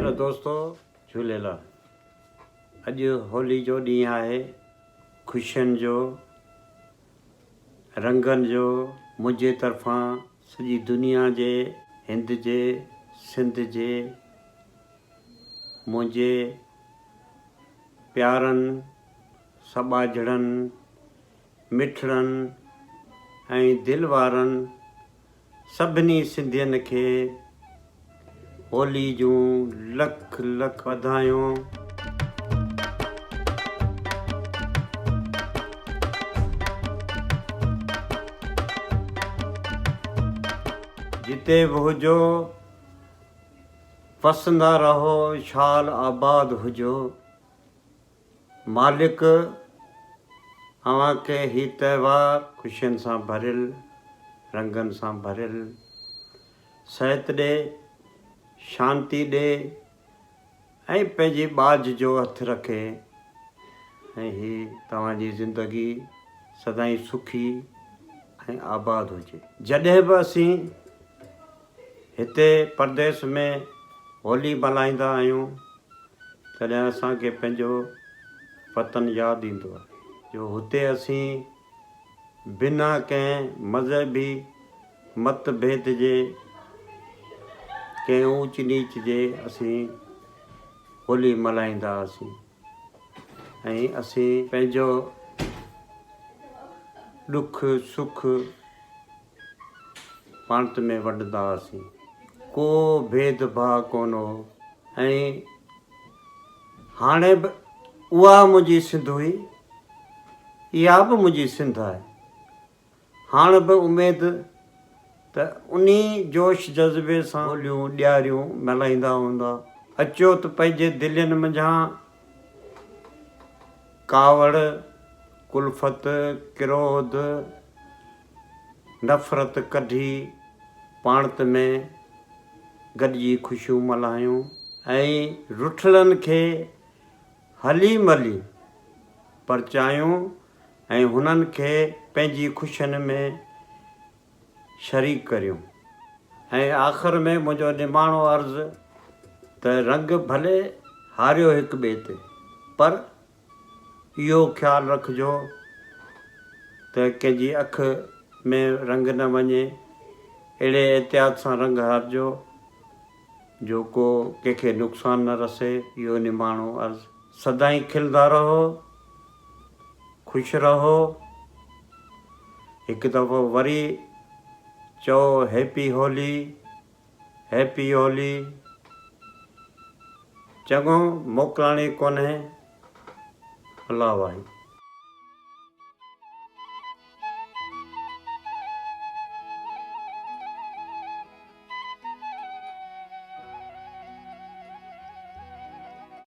پيارا دوستو جهوليلال اڄ هولي جو ڏينهن آهي خوشين جو رنگن جو منهنجي طرفان سڄي دنيا جي هند جي سنڌ جي منهنجي پيارن سٻاجهڙن مٺڙن ۽ دل وارن سڀني سنڌين کي هولي جون لک لک واڌايون. جتي به هجو وسندا رهو شال آباد هجو. مالڪ اوهان کي هي تهوار خوشين سان ڀريل، رنگن سان ڀريل، صحت ڏي، شانتي ڏي ۽ پنهنجي ٻاجهه جو هٿ رکي ۽ هي توهان جي زندگي سدائين سکي ۽ آباد هجي. جڏهن به اسين هتي پرديس ۾ هولي ملهائيندا آهيون تڏهن اسان کي پنهنجو وطن ياد ايندو آهي جو هتي اسين بنا ڪنهن مذهبي مت ڀيد جي ڪنهن اوچ نيچ جي اسين هولي ملهائيندا هئاسين ۽ اسين پنهنجو ڏک سک پاڻت ۾ ونڊندا هئاسين. ڪو ڀيد ڀاء ڪونه هو ۽ هاڻي به اها منهنجي سنڌ هئي، اها به منهنجي سنڌ آهي. هاڻ به اميد ته انهي جوش جذبي سان هوليون ڏياريون ملهائيندا هوندا. اچو ته پنهنجي دلين منجهان ڪاوڙ، ڪلفت، ڪروڌ، نفرت ڪڍي پاڻت ۾ گڏجي خوشيون ملهايون ۽ رٺلن کي هلي ملي پرچايون ۽ هنن کي پنهنجي خوشين ۾ شريڪ ڪريون. ۽ آخر ۾ منهنجو نماڻو عرض ته رنگ ڀلي هاريو هڪ ٻئي تي پر اهو خيال رکجو ته ڪنهن جي اک ۾ رنگ نه وڃي، اهڙي احتياط سان رنگ هارجو جو ڪو ڪنهن کي نقصان نه رسي. اهو نماڻو عرض. سدائين کلندا رهو، خوش رهو. هڪ دفعو وري چئو هيپي هولي. هيپي هولي چڱو موڪلاڻي ڪونهي الله واهي.